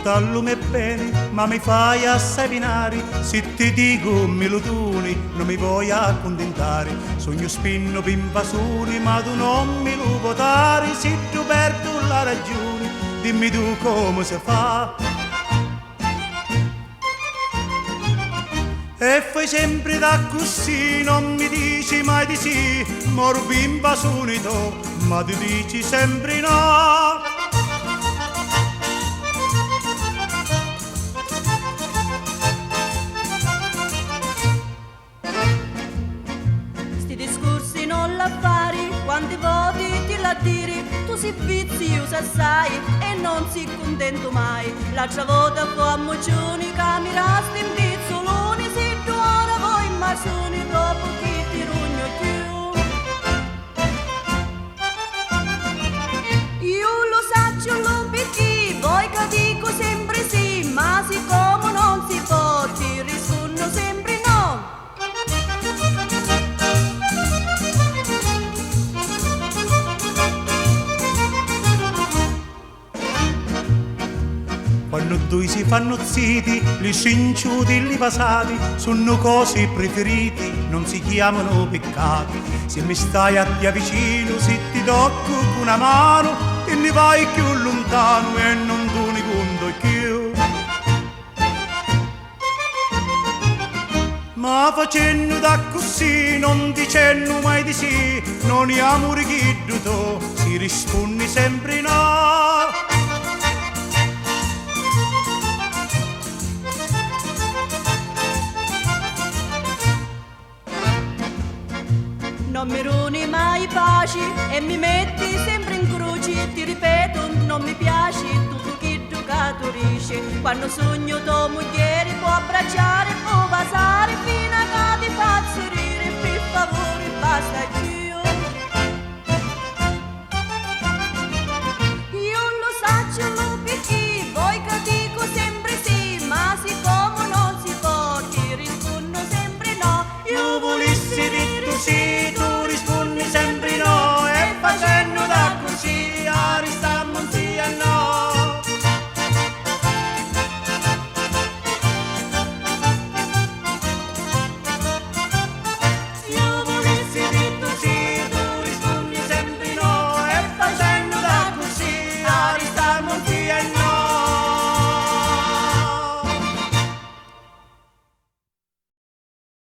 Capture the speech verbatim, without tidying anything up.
Tallu m'è beni, ma mi fai assai vinari, si ti dicu mi lu duni, non mi voi accuntintari. Sugnu spinnu pi 'n vasuni, ma tu non mi lu vo dari, siddu perdu la ragiuni, dimmi tu comu si fa. E fai sempri d'accussì, non mi dici mai di sì, moru pi 'n vasuni to, ma ti dici sempri no. Sti discursi non l'ha fari, quanti voti ti l'ha diri, tu si viziusa assai e non si cuntentu mai. L'altra vota fu a mucciuni ca mi rasti 'n pizzuluni, siddu ora voi 'n vasuni dopu chi ti rugnu cchiù. Iu lu sacciu lu picchì, voi ca dicu sempri sì, ma siccomu non si po, ti rispunnu sempri no. Quannu dui si fannu ziti, li strinciuti e li vasati sunnu cosi prifiriti, non si chiamanu piccati. Si mi stai a tia vicinu, si ti toccu cu na manu, ti nni vai cchiù luntanu e non tu ni cuntu cchiù. Ma facennu d'accussì, non dicennu mai di sì, non è amuri chiddu to, si rispunni sempri no. Non mi duni mai paci e mi metti sempri in cruci, ti ripetu, non mi piaci tuttu chiddu ca tu dici. Quannu sugnu to mugghieri, può